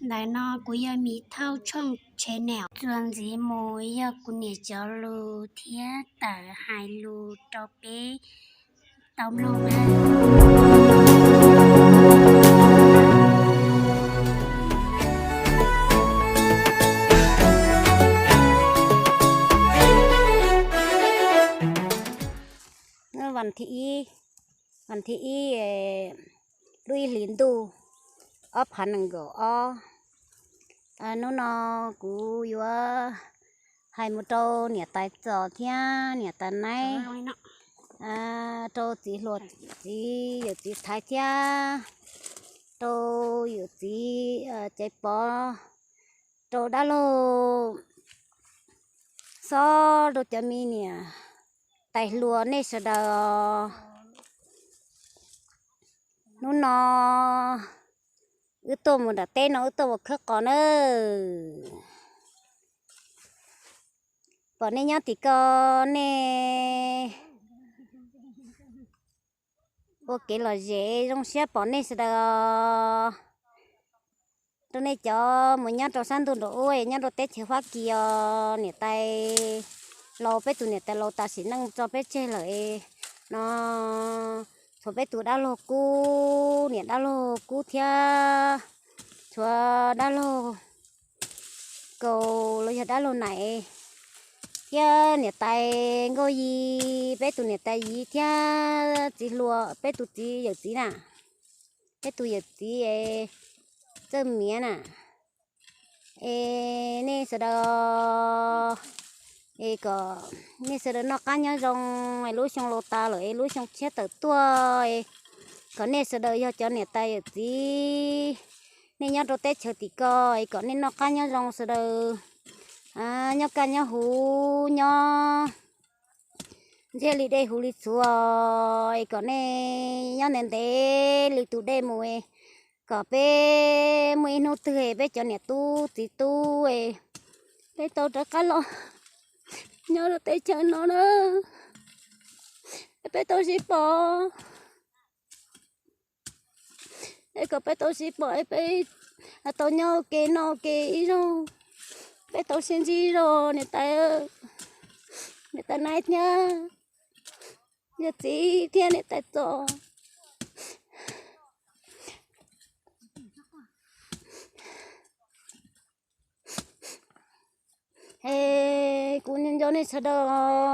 Ntawm no kuv yog Mim Thauj Tshooj Channel. Txuas ntxiv mus yog kuv niam cov lus thiab tawm hais lus rau peb tau mloog na. Vas thib ib, vas thib ib, lub ib hlis ntuj ob phav nees nkaum ob. Hnub no kuv yuav hais mus rau niam tais Txos thiab niam tais Naib, rau txiv hluas, txiv yawm txiv Thaiv thiab rau yawm txiv Caiv Pov, rau dab laug Xob, rau cov me niam tais hluas nej sawv daws. Hnub no wb tuaj mus nram teb no wb tuaj mus khawb qos nawb. Pom nej nyob tim ko nej ua kev lom zem zoo siab pom nej sawv daws os. Rau nej cov mus nyob rau sab ntuj nraum ub nyob rau teb chaws Fab Kis os, niam tais laus, peb tus niam tais laus tas sim neej tso peb tseg lawm no. Tshuav peb tus dab laug Kub, niam dab laug Kub thiab tshuav dab laug Kaus los yog dab laug Nais thiab niam tais Nkauj Yi, peb tus niam tais Yiv thiab txiv hluas, peb tus txiv yawm txiv na, peb tus yawm txiv Txawj Miav na. Es nej sawv daws, es kom nej sawv daws noj qab nyob zoo, es lub xyoo laus tas lawm es lub xyoo tshiab tawm tuaj, kom nej sawv daws yog cov niam tais yawm txiv, nej nyob rau teb chaws tim ko, es kom nej noj qab nyob zoo sawv daws, nyob kaj nyob huv, nyob ntsiag li dej huv li txhuv, es kom nej nyob ntev ntev li tus dej mus, kom peb muaj ib hnub twg peb cov niam tub txiv tub, peb tau rov qab los nyob rau teb chaws no na, peb tau sib pom, es kom peb tau sib pom, peb tau nyob ua ke noj ua ke ib zaug, peb tau sib ntsib ib zaug niam tais, niam tais Naib thiab yawm txiv thiab niam tais Txos. Es kuv nco nej sawv daws